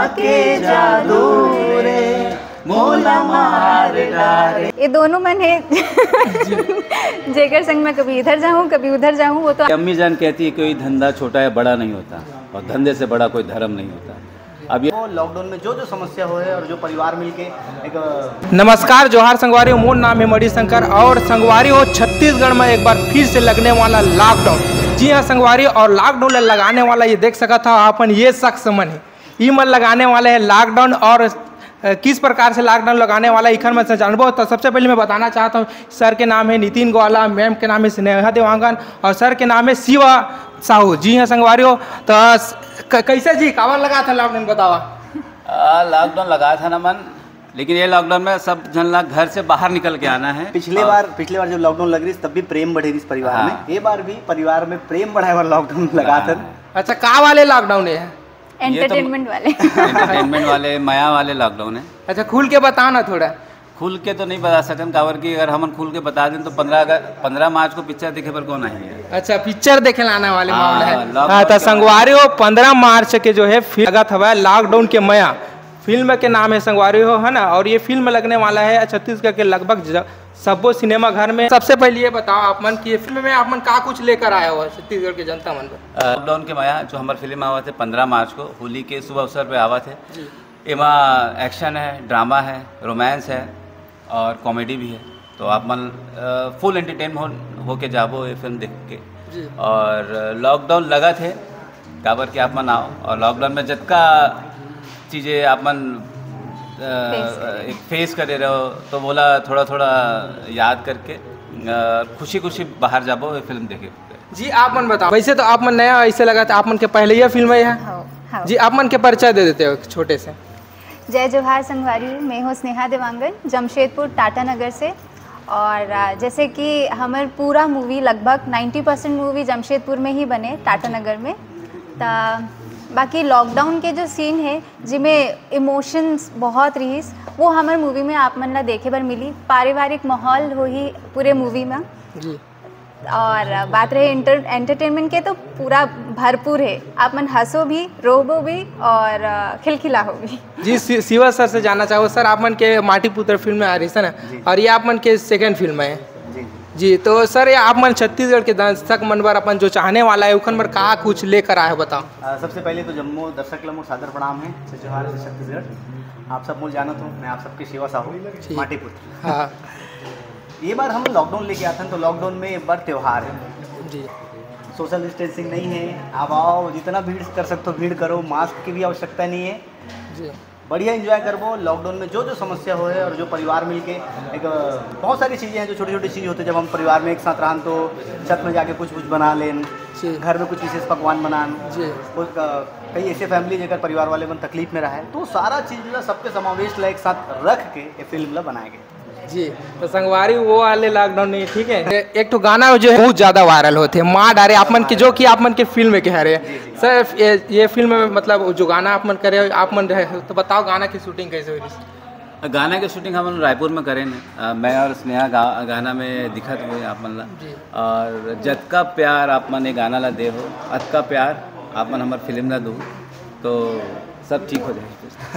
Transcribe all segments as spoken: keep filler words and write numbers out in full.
के जादू रे, मोला मार डारे। ये दोनों मन हे जेकर संग मैं कभी इधर जाऊं, कभी उधर जाऊं। वो तो अम्मी जान कहती है, कोई धंधा छोटा या बड़ा नहीं होता और धंधे से बड़ा कोई धर्म नहीं होता। अब ये वो लॉकडाउन में जो जो समस्या हो है और जो परिवार मिलके एक नमस्कार, जोहार संगवारी हो, मोर नाम है मणिशंकर और संगवारी हो, छत्तीसगढ़ में एक बार फिर से लगने वाला लॉकडाउन। जी हाँ संगवारी, और लॉकडाउन ल लगाने वाला ये देख सकत हव आपन, ये शख्स मन है, ई मन लगाने वाले हैं लॉकडाउन और अ, किस प्रकार से लॉकडाउन लगाने वाला है, इखर मन से जानबो। तो सबसे पहले मैं बताना चाहता हूँ, सर के नाम है नितिन गोवाला, मैम के नाम है स्नेहा देवांगन और सर के नाम है शिवा साहू। जी हाँ संगवारी हो, तो स-, क-, कैसे जी, काबर लगा था लॉकडाउन, बतावा। आ, लॉकडाउन लगा था ना मन, लेकिन ये लॉकडाउन में सब झन ला घर से बाहर निकल के आना है। पिछले और बार, पिछले बार जब लॉकडाउन लग रही, तब भी प्रेम बढ़े रहिस परिवार हाँ। में। ये बार भी परिवार में प्रेम बढ़ाए वाला लॉकडाउन लगा हाँ। था। अच्छा, का वाले लॉकडाउन है? ये तो एंटरटेनमेंट वाले। एंटरटेनमेंट वाले, मया वाले लॉकडाउन है। अच्छा, खुल के बताओ ना थोड़ा। खुल के तो नहीं बता सकन, काबर कि अगर हमन खुल के बता दें तो पंद्रह अगर, पंद्रह मार्च को पिक्चर देखे बर कौन आही? अच्छा, पिक्चर देखे लाने वाले हाँ, मामला है। लॉकडाउन हाँ, तो के संगवारी हो, पंद्रह मार्च के जो है फिल्म लगत हवय लॉकडाउन के मया, फिल्म के नाम है संगवारी हो, है ना। और ये फिल्म लगने वाला है छत्तीसगढ़ के लगभग ज-, सब्बो सिनेमा घर में। सबसे पहले ये बताओ आप मन कि ये फिल्म में आप मन का कुछ लेकर आए हो छत्तीसगढ़ के जनता मन बर? लॉकडाउन के मया जो हमार फिल्म आवत है पंद्रह मार्च को, होली के शुभ अवसर पे आवत है। जी। एमा एक्शन है, ड्रामा है, रोमांस है और कॉमेडी भी है। तो आप मन, अ, फुल एंटरटेन हो, होके जाबो ये फिल्म देख के। जी। और लॉकडाउन लगत है, काबर कि आप मन आओ और लॉकडाउन में जतका चीज़ें आप मन, अ, फेस करे। एक फेस करे रहो, तो बोला थोड़ा थोड़ा याद करके, अ, खुशी खुशी बाहर जाबो ये फिल्म देखे। जी, आप मन बताओ, वैसे तो आप मन नया ऐसे लगा था, आप मन के पहले ये फिल्म है यहाँ? हाँ, हाँ। जी, आप मन के परिचय दे देते हो एक छोटे से। जय जोहार संगवारी, मैं हूँ स्नेहा देवांगन, जमशेदपुर टाटा नगर से। और, आ, जैसे कि हमर पूरा मूवी, लगभग नाइन्टी परसेंट मूवी जमशेदपुर में ही बने, टाटा नगर में। त बाकी लॉकडाउन के जो सीन है, जिमे इमोशंस बहुत रहिस, वो हमर मूवी में आप मन ला देखे बर मिली। पारिवारिक माहौल होही पूरे मूवी में। जी। और बात रहे एंटर-, एंटरटेनमेंट के, तो पूरा भरपूर है। आप मन हंसो भी, रोबो भी और, अ, खिलखिलाहो भी। जी, शि-, शिवा सर से जानना चाहो सर, आप मन के माटी पुत्र फिल्म में आ रही है ना, जी। और ये आप मन के सेकंड फिल्म है। जी, जी। जी, तो सर, ये आप मन छत्तीसगढ़ के दर्शक मन बर, अपन जो चाहने वाला है, उखन बर का कुछ लेकर आए हो, बताओ। अ, सबसे पहले तो जम्मो दर्शक ल मोर सादर प्रणाम है, जय जोहार, जय छत्तीसगढ़। आप सब मोला जानत हो, मैं आप सबके शिवा साहू, जी। माटी पुत्र। हाँ। ये बार हम लॉकडाउन लेके आथन, तो लॉकडाउन में एक बार त्योहार है। जी। सोशल डिस्टेंसिंग नहीं है, आप आओ, जितना भीड़ कर सकते हो भीड़ करो, मास्क की भी आवश्यकता नहीं है। जी। बढ़िया एंजॉय करबो। लॉकडाउन में जो जो समस्या हो है और जो परिवार मिलके एक, अ, बहुत सारी चीज़ें हैं, जो छोटी छोटी चीज़ होती है, जब हम परिवार में एक साथ रहन तो छत में जाके कुछ कुछ बना लेन, जी। घर में कुछ विशेष पकवान बनान। जी। कुछ, अ, कई ऐसे फैमिली जेकर परिवार वाले मन तकलीफ में रहा है, तो सारा चीज़ ला, सबके समावेश ला एक साथ रख के ये फिल्म ला बनाए गए। जी, तो संगवारी वो वाले लॉकडाउन नहीं, ठीक है। ए-, एक ठो गाना जो है बहुत ज्यादा वायरल होते, मार डारे आप मन के, जो कि आप मन के फिल्म के हरे। जी, जी। सर, ये, ये फिल्म में मतलब जो गाना आप मन करे, आप मन रहे, तो बताओ गाना की शूटिंग कैसे हुई? गाना के शूटिंग हमन रायपुर में करे ने। अ, मैं और स्नेहा गा-, गाना में दिखत हुए आप मन ला। जी। और जतका प्यार आप मन ये गाना ला दे हो, अतका प्यार आप मन हमर फिल्म ला दो, तो सब ठीक हो जाए।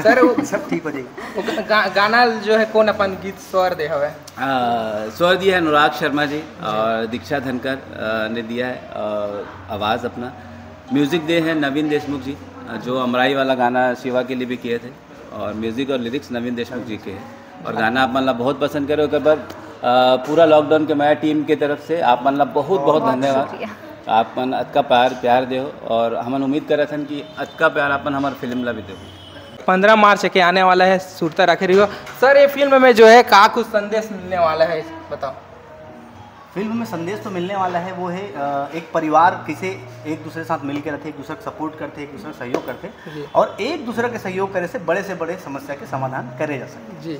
सर, वो सब ठीक हो जाएगी। वो गा-, गाना जो है, कौन अपन गीत स्वर दे हवे? आ, स्वर दिया है अनुराग शर्मा जी और दीक्षा धनकर, अ, ने दिया है, अ, आवाज़ अपना। म्यूज़िक दे हैं नवीन देशमुख जी, अ, जो अमराई वाला गाना शिवा के लिए भी किए थे, और म्यूज़िक और लिरिक्स नवीन देशमुख जी के हैं। और गाना आप मन ला बहुत पसंद करे, ओकर बर, अ, पूरा लॉकडाउन के मया टीम के तरफ से आप मन ला बहुत, बहुत बहुत धन्यवाद। शुक्रिया। आप मन अतका प्यार, प्यार दे हो, और हमन उम्मीद करत हन कि अतका प्यार आप मन हमर फिल्म ला भी देहू। पंद्रह मार्च के आने वाला है, सुरता रखे रहियो। सर, ये फिल्म में जो है, का कुछ संदेश मिलने वाला है, बताओ। फिल्म में संदेश तो मिलने वाला है, वो है, अ, एक परिवार किसे एक दूसरे के साथ मिल के रहते, एक दूसरे का सपोर्ट करते, एक दूसरे का सहयोग करते, जी। और एक दूसरे के सहयोग करे से बड़े से बड़े समस्या के समाधान करे जा सकते। जी।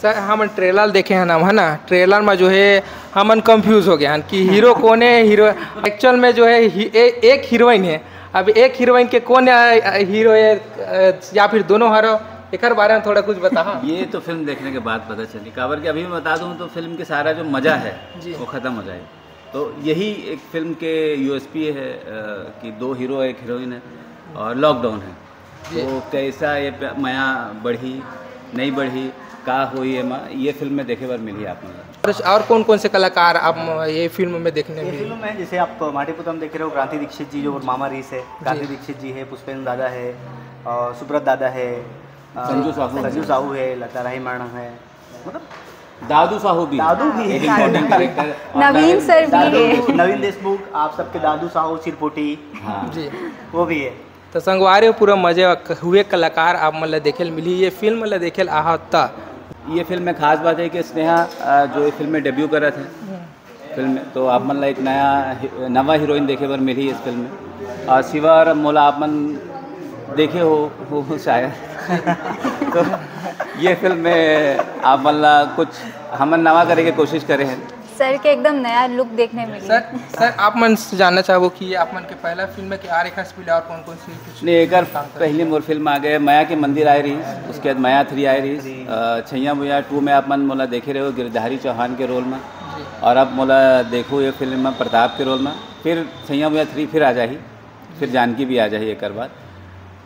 सर, हमन ट्रेलर देखे हन, है ना? ट्रेलर में जो है, हमन कंफ्यूज हो गए हन कि हीरो कौन है, हीरो एक्चुअल में जो है, ही-, ए-, एक हीरोइन है। अब एक हीरोइन के कौन, अ, हीरो है, अ, या फिर दोनों हीरो, एकर बारे में थोड़ा कुछ बताओ। ये तो फिल्म देखने के बाद पता चली, काबर कि अभी मैं बता दूं तो फिल्म के सारा जो मजा है, जी। वो खत्म हो जाएगा। तो यही एक फिल्म के यूएसपी है, अ, कि दो हीरो, एक हीरोइन है और लॉकडाउन है। जी। तो कैसा ये प-, मया बढ़ी, नहीं बढ़ी, का होई एमा, ये फिल्म में देखे बर मिलही आप मन ला। और, और कौन कौन से कलाकार आप म-, ये फिल्म में देखने ये मिले? फिल्म में जैसे आप माटी पुतम देख रहे हो, क्रांति दीक्षित जी जो मामा रीस है, क्रांति जी। दीक्षित जी है, पुष्पेंद्र दादा है, और सुब्रत दादा है, अ, संजू साहू। संजू साहू है, लता राही मैडम है, मतलब दादू साहू भी है। दादू भी एक है। important character। और नवीन नवीन, सर भी दादू, है। नवीन देशमुख, आप सबके दादू साहू चिरपोटी, हाँ। जी। वो भी है। तो संगवारी हो, पूरा मजे हुए कलाकार आप मन ला देखे ल मिलही, ये फिल्म ला देखे ल आहा त। ये फिल्म में खास बात है कि स्नेहा, अ, जो ये फिल्म में डेब्यू करत है, फिल्म में, तो आप मन ला एक नया ही-, नवा हीरोइन देखे बर मिलही इस फिल्म में। और शिवा और मोला आप मन देखे हो, हो शायद। तो ये फिल्म में आप मन ला कुछ हमन नवा करे के कोशिश करे हैं। सर के एकदम नया लुक देखने मिली। सर, सर, आप मन से जानना चाहबो कि आप मन के पहला फिल्म है कि आर एखर से पहले और कौन-कौन सी कुछ नहीं, एकर काम करे? पहली मोर फिल्म आ गए, मया के मंदिर आए रही, उसके बाद मया थ्री आए रही, अ, छैया भुइया टू में आप मन मोला देखे रहे हो गिरधारी चौहान के रोल में, जी। और अब मोला देखो ये फिल्म में प्रताप के रोल में, फिर छैया भुइया थ्री फिर आ जाही, फिर जानकी भी आ जाही एकर बाद।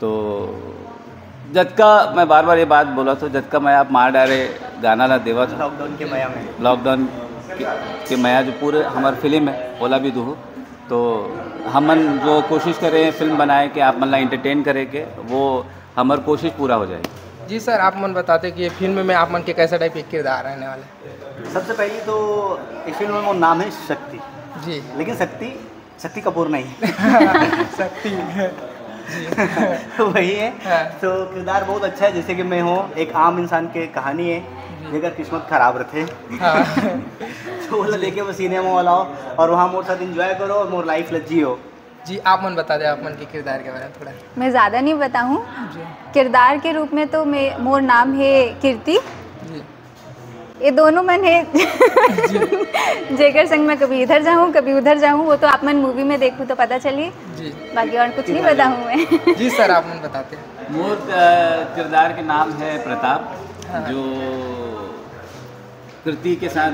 तो जतका मैं बार बार ये बात बोला, तो जतका मैं आप मार डारे गाना ला देवत हो, लॉकडाउन के मया में। लॉकडाउन के, के मया जो पूरे हमार फिल्म है, ओला भी दूहू। तो हमन जो कोशिश करे हैं फिल्म बनाए के, आप मन ला एंटरटेन करे के, वो हमार कोशिश पूरा हो जाए। जी सर, आप मन बताते कि ये फिल्म में आप मन के कैसा टाइप के किरदार रहने वाले? सबसे पहली तो इस फिल्म में मोर नाम है शक्ति। जी। लेकिन शक्ति, शक्ति कपूर नहीं। शक्ति। जी। तो वही है। हाँ। तो किरदार बहुत अच्छा है, जैसे कि मैं हूँ, एक आम इंसान के कहानी है, जी। जेकर किस्मत खराब रथे। हाँ। तो वो जी। लेके वो सिनेमा वाला हो और वहाँ मोर साथ एंजॉय करो और मोर लाइफ ला जियो। जी, आप मन बता दे आप मन के किरदार के बारे में थोड़ा। मैं ज़्यादा नहीं बताऊँ। जी। किरदार के रूप में तो मैं, मोर नाम है कीर्ति। जी। ये दोनों मन है। जी। जेकर संग मैं कभी इधर जाऊँ, कभी उधर जाऊँ, वो तो आप मन मूवी में देखो तो पता चली। जी। बाकी और कुछ नहीं बताऊँ मैं। जी सर, आप मन बताते हैं। मोर, अ, किरदार के नाम है प्रताप, हाँ। जो कृति के साथ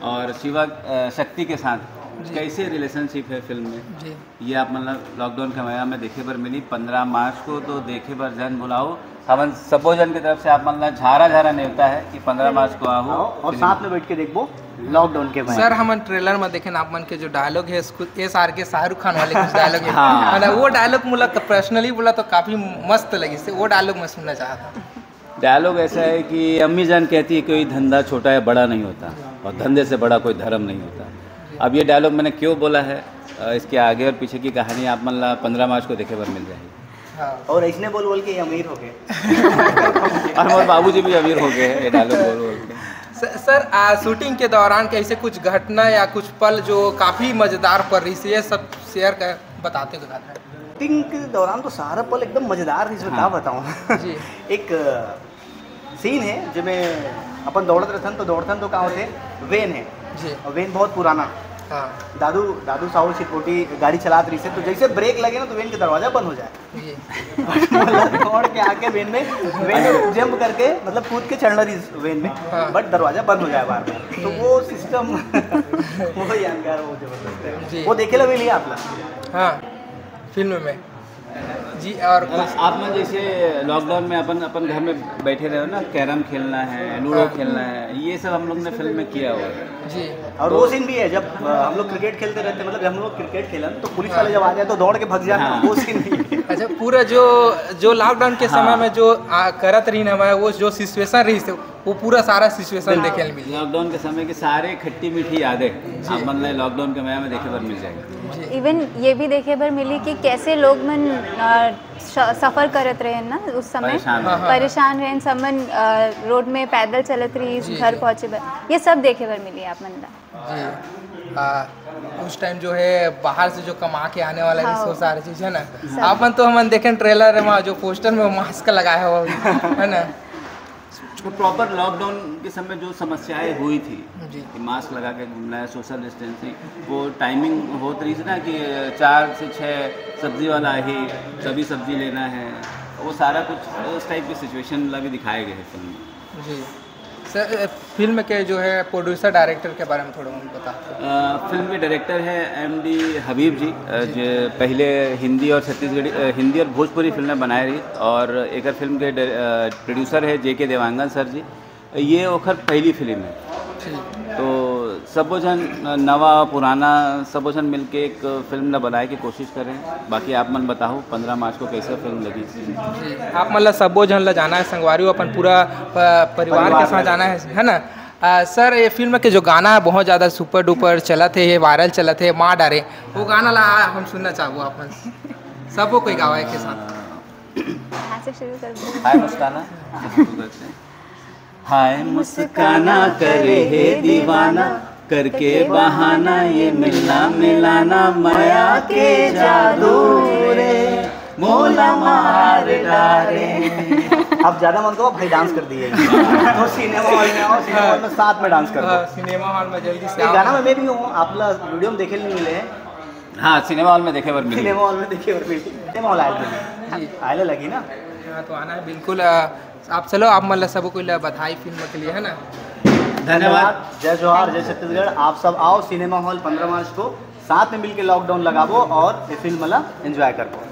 और शिवा, अ, शक्ति के साथ जी। कैसे रिलेशनशिप है फिल्म में, जी। ये आप मन ला लॉकडाउन के मया में देखे बर मिली। पंद्रह मार्च को तो देखे बर झन भुलाओ, हमन सबो झन के तरफ से आप मन ला झारा झारा नेवता है कि पंद्रह मार्च को आहो। आओ और फिल्म साथ में बैठ के देखबो लॉकडाउन के मया। सर, हमन ट्रेलर में देखेन आप मन के जो डायलॉग है, एस आर के शाहरुख खान वाले कुछ डायलॉग है, हाँ। है ना, वो डायलॉग मोला पर्सनली बोला तो काफ़ी मस्त लगिस, वो डायलॉग मैं सुनना चाहता हूँ। डायलॉग ऐसा है कि अम्मी जान कहती है, "कोई धंधा छोटा या बड़ा नहीं होता और धंधे से बड़ा कोई धर्म नहीं होता।" अब ये डायलॉग मैंने क्यों बोला है, अ, इसके आगे और पीछे की कहानी आप मन ला पंद्रह मार्च को देखे बर मिल जाएगी। हाँ। और ऐसने बोल बोल के ये अमीर हो गए। और हमारे बाबूजी भी अमीर हो गए हैं ये डायलॉग बोल बोल के। स-, सर, आ, शूटिंग के दौरान कैसे कुछ घटना या कुछ पल जो काफ़ी मज़ेदार पल रहिस, ये सब शेयर कर, बताते तो घटना। शूटिंग के दौरान तो सारा पल एकदम मज़ेदार रहिस, मैं हाँ। का बताऊँ। जी। एक, अ, सीन है जेमे अपन दौड़त रहथन तो दौड़थन तो का होथे, वेन है। जी। और वेन बहुत पुराना। हाँ। दादू, दादू साहू चिरपोटी गाड़ी चलात रहिस है, तो जैसे ब्रेक लगे ना तो वेन के दरवाजा बंद हो जाए। जी। But मोला दौड़ के आके वेन में, वेन में जंप करके, मतलब कूद के चढ़ना रहिस वेन में, हाँ। But दरवाजा बंद हो जाए बार बार। तो वो सिस्टम, वो यादगार, वो जबरदस्त है। जी। वो देखे ला भी नहीं आप ला? हाँ, फिल्म में। जी, और मतलब कुछ आप मन जैसे लॉकडाउन में अपन, अपन घर में बैठे रहे हो ना, कैरम खेलना है, लूडो हाँ। खेलना है, ये सब हम लोग ने फिल्म में किया हुआ है। जी। और वो सीन भी है जब, अ, हम लोग क्रिकेट खेलते रहते, मतलब जब हम लोग क्रिकेट खेलन तो पुलिस हाँ। वाले जब आ जाए तो दौड़ के भाग जाना, हाँ। वो सीन भी है। अच्छा, पूरा जो, जो लॉकडाउन के हाँ। समय में जो, आ, करत रहिन हमारे, वो जो सिचुएशन रहिस, वो पूरा सारा सिचुएशन बिल्कुल। देखे ल मिली। लॉकडाउन के समय की सारे खट्टी मीठी यादें जी। आप मन ला लॉकडाउन के मया में देखे बर मिल जाएगी। जी। इवन ये भी देखे बर मिली कि कैसे लोग मन, अ, श-, सफर करत रहे ना उस समय। परेशान हाँ, रहे। हाँ। परेशान रहे, सब मन, अ, रोड में पैदल चलत रही, जी, घर जी। पहुँचे बर, ये सब देखे बर मिली आप मन ला। जी। आ, उस टाइम जो है बाहर से जो कमा के आने वाला हाँ। रिसोर्स सारी चीज है ना, सब। आप मन तो हमन देखेन ट्रेलर में जो पोस्टर में मास्क लगाया हुआ है ना। तो प्रॉपर लॉकडाउन के समय जो समस्याएं हुई थी जी। कि मास्क लगा के घूमना है, सोशल डिस्टेंसिंग, वो टाइमिंग होत रहिस ना कि चार से छः सब्जी वाला ही, सभी सब्जी लेना है, वो सारा कुछ उस टाइप की सिचुएशन ला भी दिखाए गए हैं फिल्म में। जी। फिल्म के जो है प्रोड्यूसर डायरेक्टर के बारे में थोड़ा हम बता। फिल्म के डायरेक्टर है एम डी हबीब जी, जो पहले हिंदी और छत्तीसगढ़ी, हिंदी और भोजपुरी फिल्में बनाए रही, और एक फिल्म के प्रोड्यूसर है जे के देवांगन सर जी। ये ओखर पहली फिल्म है। तो सबो झन, नवा पुराना सबो झन मिलके एक फिल्म ला बनाए के कोशिश करें। बाकी आप मन बताओ, पंद्रह मार्च को कैसा फिल्म लगी? आप मन ला सबो झन ला जाना है संगवारी हो, अपन पूरा परिवार के साथ जाना है, है ना? आ, सर, ये फिल्म के जो गाना है बहुत ज़्यादा सुपर डुपर चलत है, ये वायरल चलत है, मार डारे, वो गाना ला हम सुनना चाहबो आप मन सबो कोई गावा के साथ। कहाँ से शुरू कर दूँ? हाय मुस्काना। हाय मुस्काना करे हे दीवाना, करके बहाना ये मिलना मिलाना, माया के जादू रे मोला मार डारे। अब ज्यादा मन को भाई डांस कर दिए तो सिनेमा हॉल में आओ, सिनेमा हॉल में साथ में डांस कर दो। सिनेमा हॉल में जल्दी से ये आओ। गाना में मैं भी हूँ, आप लोग वीडियो में देखे नहीं मिले हैं। हाँ, सिनेमा हॉल में देखे बर मिले। सिनेमा हॉल में देखे बर मिले। सिनेमा हॉल आए थे, आए लगी ना। हाँ, तो आना है बिल्कुल। आ, आप चलो, आप मतलब सबको कोई ला बधाई फिल्म के लिए, है ना? धन्यवाद। जय जोहार, जय छत्तीसगढ़। आप सब आओ सिनेमा हॉल पंद्रह मार्च को, साथ में मिलके लॉकडाउन लगाबो और ये फिल्म ला एंजॉय करबो।